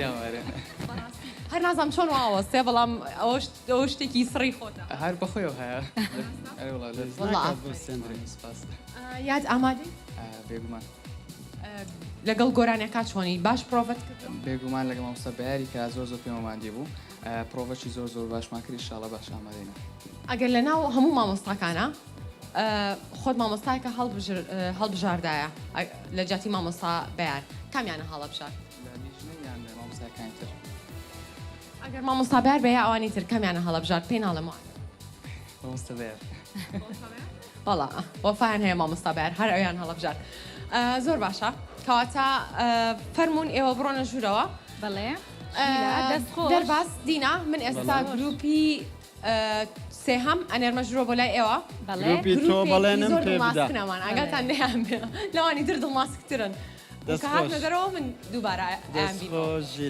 بەڕاستی هەر نازانم چۆن وا ئەوەستێ بەڵام ئەوە شتێکی سڕی خۆتە. هەر بەخۆیەوە هەیە. ئەرێ وەڵا لە وەڵا ئافەرین. سپاس. یاد ئامادەی؟ بێگومان. لەگەڵ گۆرانیەکە چۆنی باش پرۆڤەت کردووە؟ بێگومان لەگەڵ مامۆستا بەیاری کە زۆر زۆر پێمە ماندی بوو پرۆڤەکی زۆر زۆر باشمان کرد ئیشاڵا باش ئامادەینە. ئەگەر لەناو هەموو مامۆستاکانە خۆت مامۆستایەکە هەڵبژاردایە لە جیاتی مامۆستا بەیار کامیانە هەڵەبژارد؟ لە لیژنە یان لە مامۆستاکانی تر؟ ئەگەر مامۆستا بەیار بێ یا ئەوانی تر کامیانە هەڵەبژارد پێی ناڵێم وان. مامۆستا بەیار. بەڵا وەفایان هەیە مامۆستا بەیار هەر ئەویان هەڵەبژارد. زۆر باشە کەواتە فەرموون ئێوە بڕۆنە ژوورەوە. بەڵێ دەست خۆش. دەرباز دینا من ئێستا گروپی سێهەم ئەنێرمە ژوورەوە بۆ لای ئێوە. بەڵێ. گروپی تۆ گروپێکی بەڵێنم زۆر پێ بدە. دڵماسکن ئەوان ئاگاتان لێیان بێ لەوانی تر دڵماسکترن. دەست کە هاتنە خۆش. دەرەوە من دووبارە ئەیان دەست بینمەوە. خۆش ژیلا.